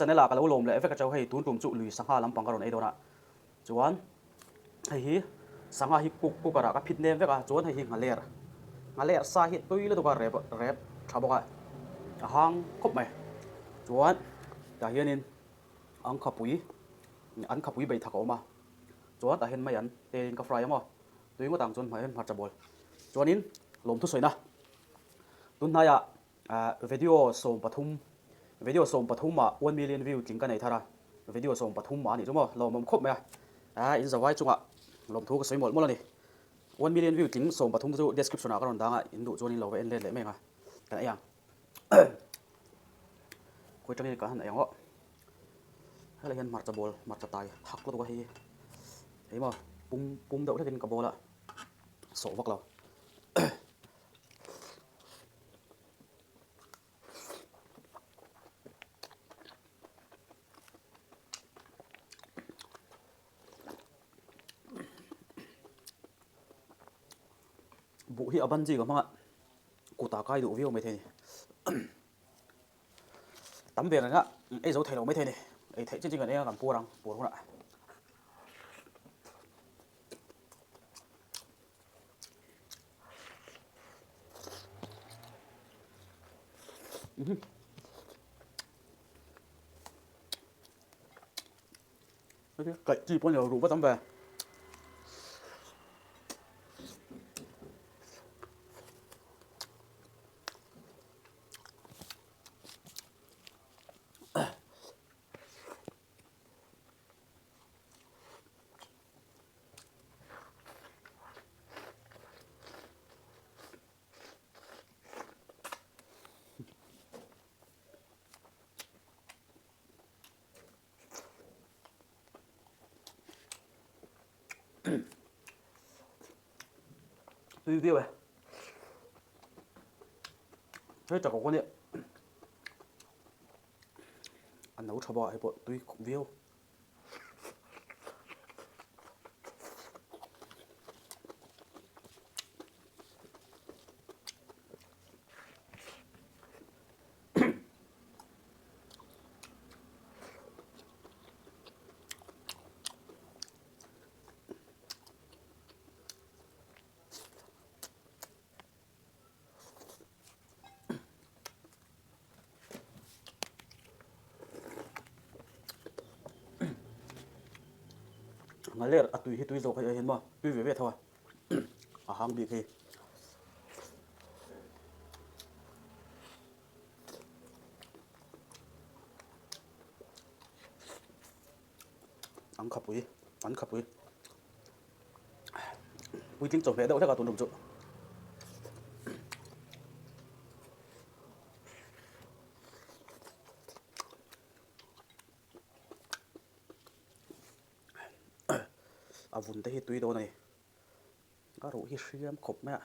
channel ah ka lo lawm leh vek a chau hei tun tum chu lui sangha lampang ka rawn ei dawn a chuan hei hi sangha hi cook cooker ah ka phit nem vek a chuan hei hi nghaler nghaler sa hi tui lutuk a rep rep tha bawk a a hang khawp mai chuan tah hianin an khapui an khapui bei thak a awm a chuan tah hian mai an telin ka fry a maw tui ngawt ang chuan hmai hian hmarcha bawl chuanin lawmthu sawina tunhnaiah Video 13 Video 13 ah 1 million view tling ka nei thar a, video 13 ah a nih chu maw, lawmawm khawp mai a, aa in zavai chungah lawmthu ka sawi mawlh mawlh a ni. 1 million view tling 13 te chu description ah ka rawn dang a, in duh chuan in lo va en let leh mai ang a, kan ei ang. Khawi tangin kan han ei ang aw. Helai hian hmarcha bawl, hmarcha tai thak lutuk a hei hei maw pum pum deuh hlekin ka bawl a, sawh vak lo. Buh hi a ban chi ka hmang a, kut ah kai duh viau maithei a ni. Tam ve reng a, ei zo thei lo maithei a ni. Ei theih chin chin kan ei a, kan puar ang, puar hunah. Kaih chi pawh a ni lo, ruh va tam ve. Tui viau e. Hei tak awk a nia. A no tha bawk ah hei pawh tui viau. Nghaler a tui hi tui zawk hei hian maw tui ve ve tho a a hang bik hei. An khapui an khapui puitling chawhmeh deuh hlek a tun tum chu. A vun te hi tui dawn a ni. A ruh hi hriam khawp mai a.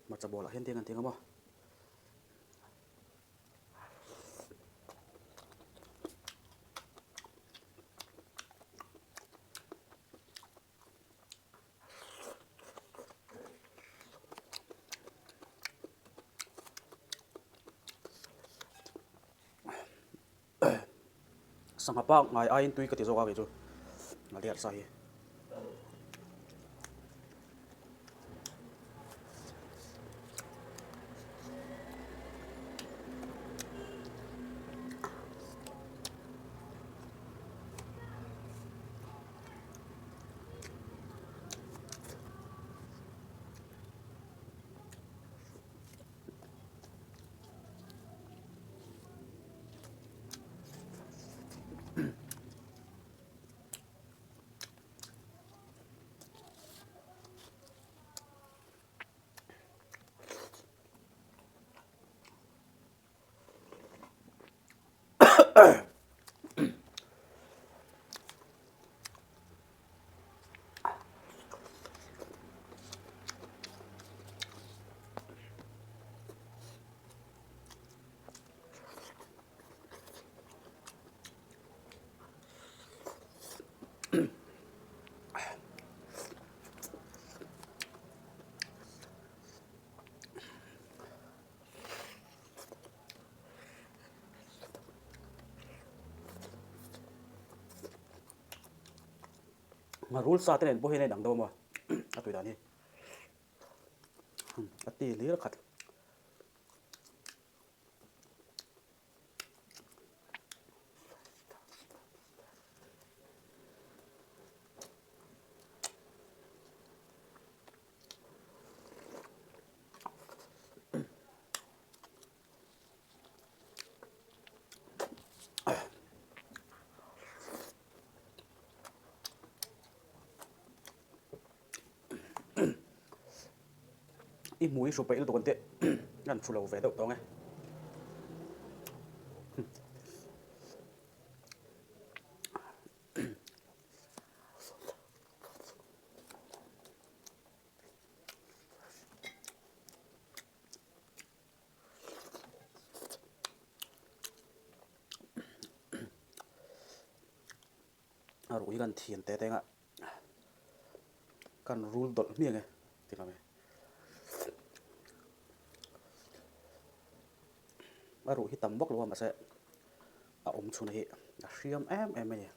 Hmarcha bawlah hian tiang an ti ang a maw. Sangha pak ngai aiin tui ka ti zawk a kei chu Ngaliar sa hi. Ngharul sa te nen pawh hian a inang deuh a maw a tui dan hi. A ti hlir khat. I hmui hru peih lutuk an tih an thu lo ve deuh tawng e. A ruh hi kan thian teh teng a kan rul dawlh hmiang e ti lam e. A ruh hi tam vak lo a mahse a awm chhun hi a hriam em em a ni.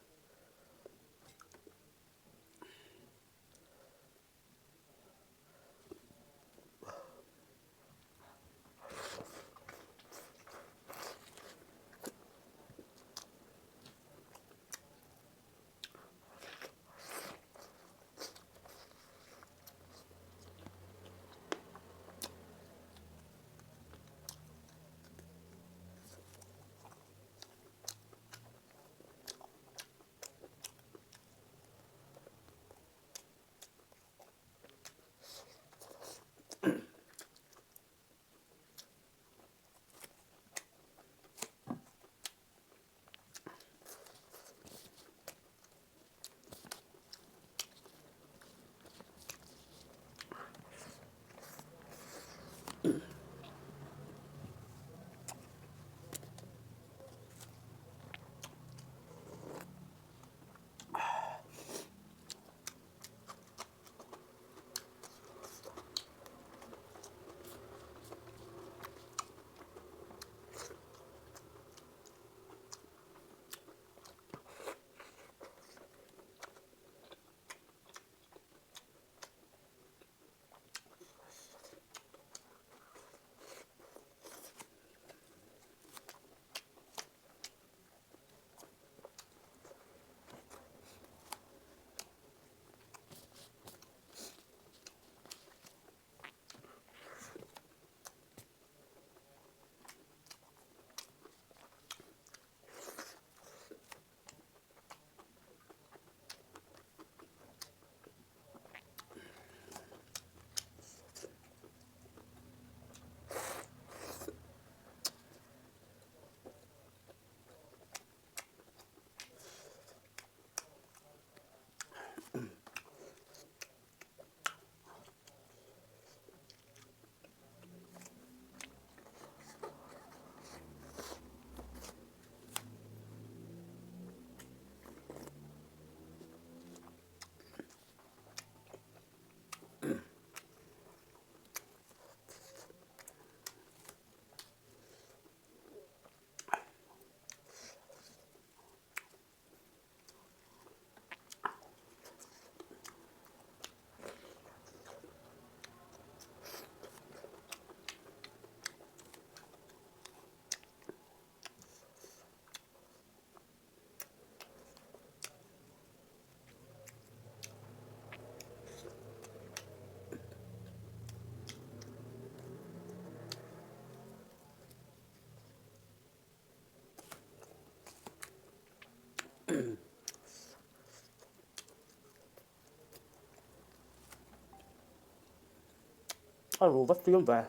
A ru vat fiam ve.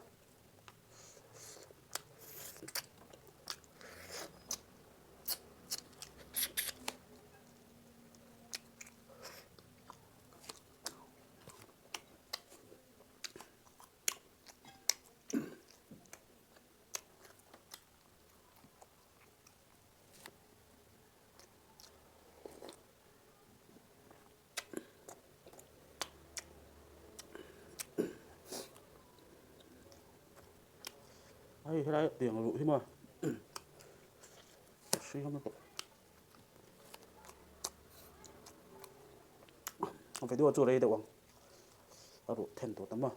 Hei helai tiang luh hi maw a hriam lutuk. Video chu rei deuh ang. A ruh then tur tam a.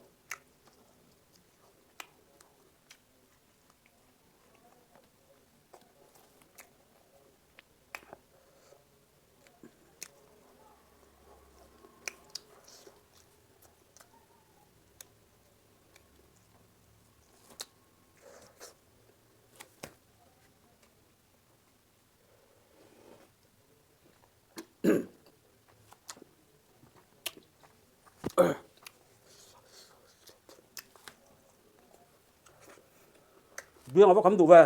Biang a va kham duh ve.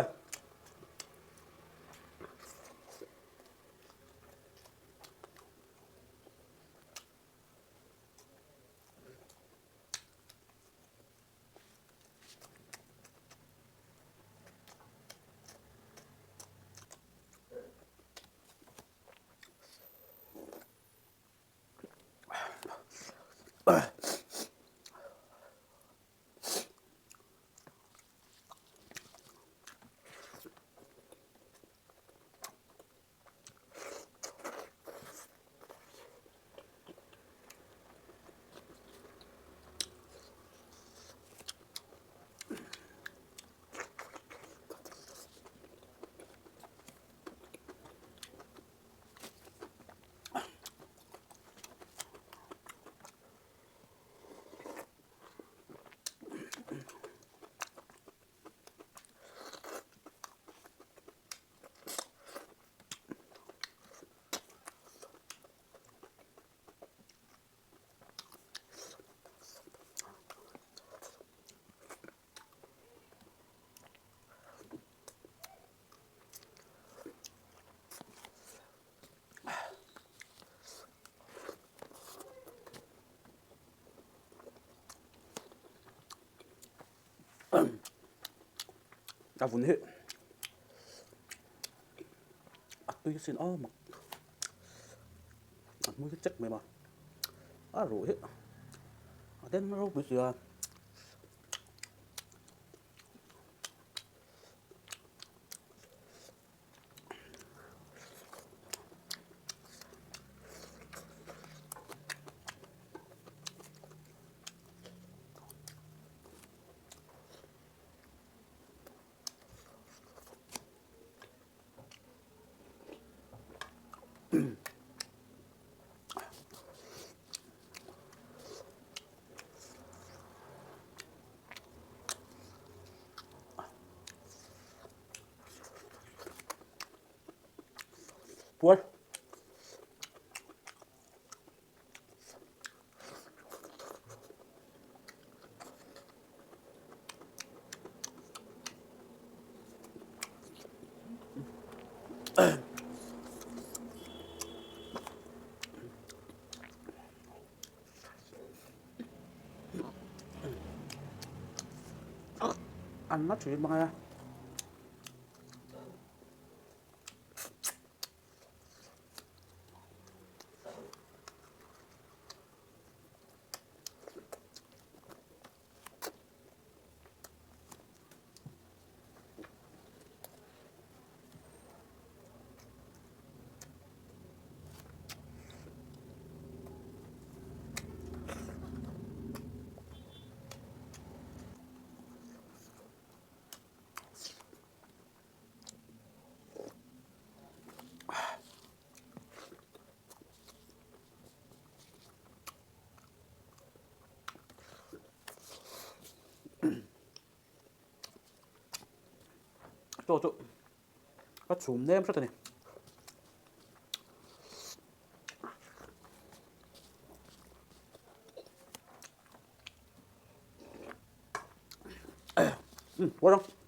A vun hi a tui sin a mak a hmui hi chek mai ma a ruh hi a den ropui sia. Puar. Ăn nó chỉ bằng Chaw chu a chhum nem hret a ni. Umm, uar ang.